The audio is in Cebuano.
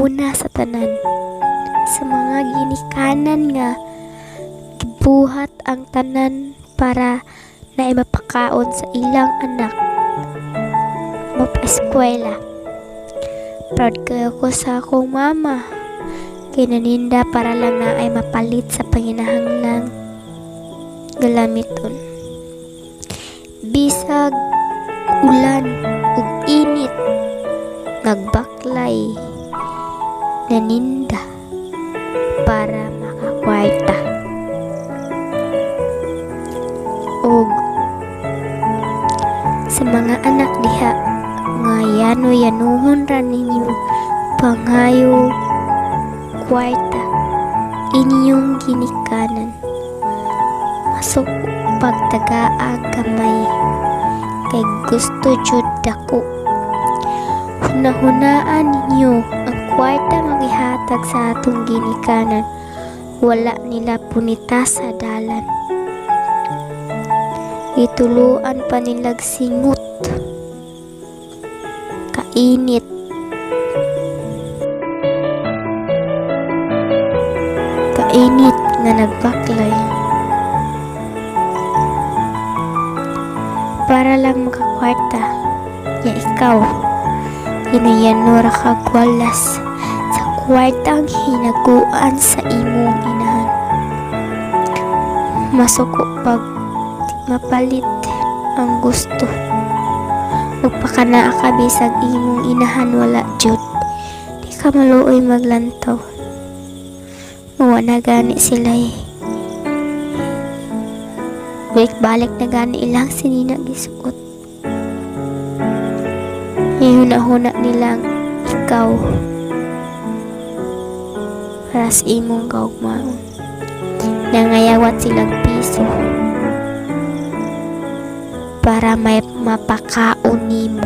Una sa tanan, sa mga ginikanan nga gibuhat ang tanan para naay mapakaon sa ilang anak, mapaeskwela. Proud kayo ko sa akong mama. Kay naninda para lang naay mapalit sa panginahanglang galamiton. Bisag ulan ug init, nagbaklay, naninda para makakwarta. Og sa mga anak diha nga yano-yanuhon ra ninyo pangayo kwarta inyong ginikanan, masuko pagtagaa gamay kay gusto jud dako. Hunahunaan ninyo ang kwarta nga gihatag sa atong ginikanan, wala nila punita sa dalan. Gituluan pa nilag singot. Kainit. Kainit nga nagbaklay. Para lang makakwarta. Ya ikaw, ginayano ra kag walas sa kwartang hinaguan sa imong inahan. Masuko pag di mapalit ang gusto. Magpakanaa ka bisag imong inahan wala jud. Di ka maluoy maglantaw. Wa na gani sila eh. Balik-balik na gani ilang sinina gisuot. Ihuna-huna nilang ikaw para sa imong kaugmaon. Nangayawat silang piso para may mapakaon nimo.